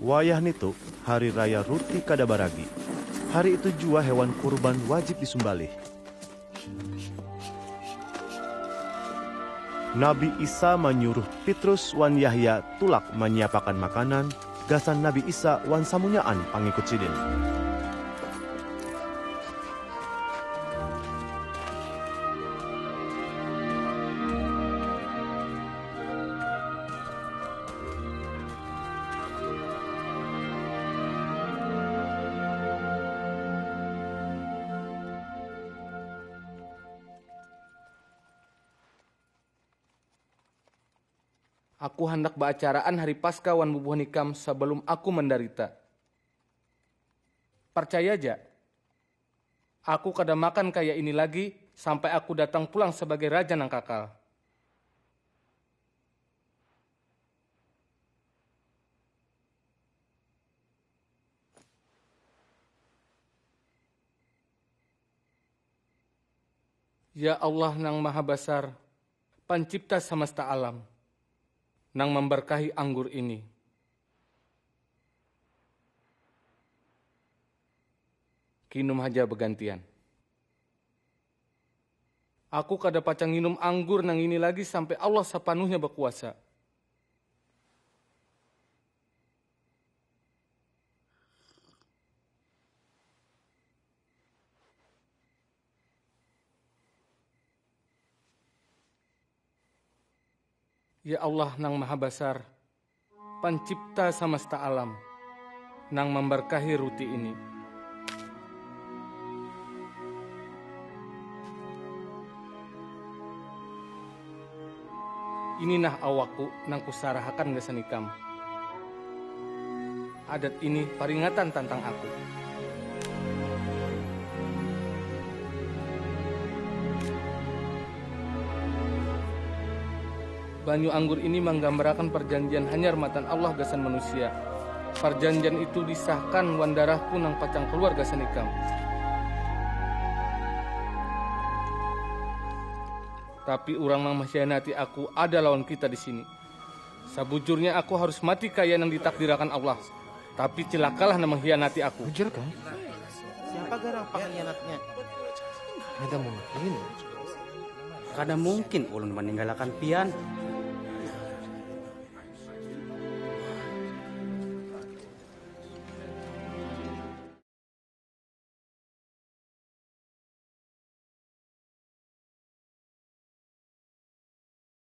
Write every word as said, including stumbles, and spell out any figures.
Wayah nitu, hari raya ruti kada baragi. Hari itu jua hewan kurban wajib disumbalih. Nabi Isa manyuruh Pitrus wan Yahya tulak manyiapakan makanan gasan Nabi Isa wan samunyaan pangikut sidin. Aku handak baacaraan hari Paskah wan bubuhan ikam sabalum Aku mandarita. Parcaya ja, Aku kada makan kaya ini lagi sampai Aku datang pulang sabagai Raja nang kakal. Ya Allah nang Maha Basar, Pancipta samasta alam, nang mambarkahi anggur ini. Kinum haja bagantian. Aku kada pacang nginum anggur nangini lagi sampai Allah sapanuhnya bakuasa. Ya Allah nang Maha Basar, Pancipta samasta alam, nang mambarkahi ruti ini. Ini nah awakku nang kusarahakan gasan ikam. Adat ini paringatan tantang Aku. Banyu anggur ini manggambarakan parjanjian hanyar matan Allah gasan manusia. Parjanjian itu disahkan wan darahku nang pacang kaluar gasan ikam. Tapi urang nang mahianati Aku ada lawan kita di sini. Sabujurnya Aku harus mati kaya nang ditakdirakan Allah. Tapi cilakalah nang mengkhianati Aku. Bujur kah? Siapa garang pengkhianatnya? Kada mungkin. Kada mungkin ulun maninggalakan pian.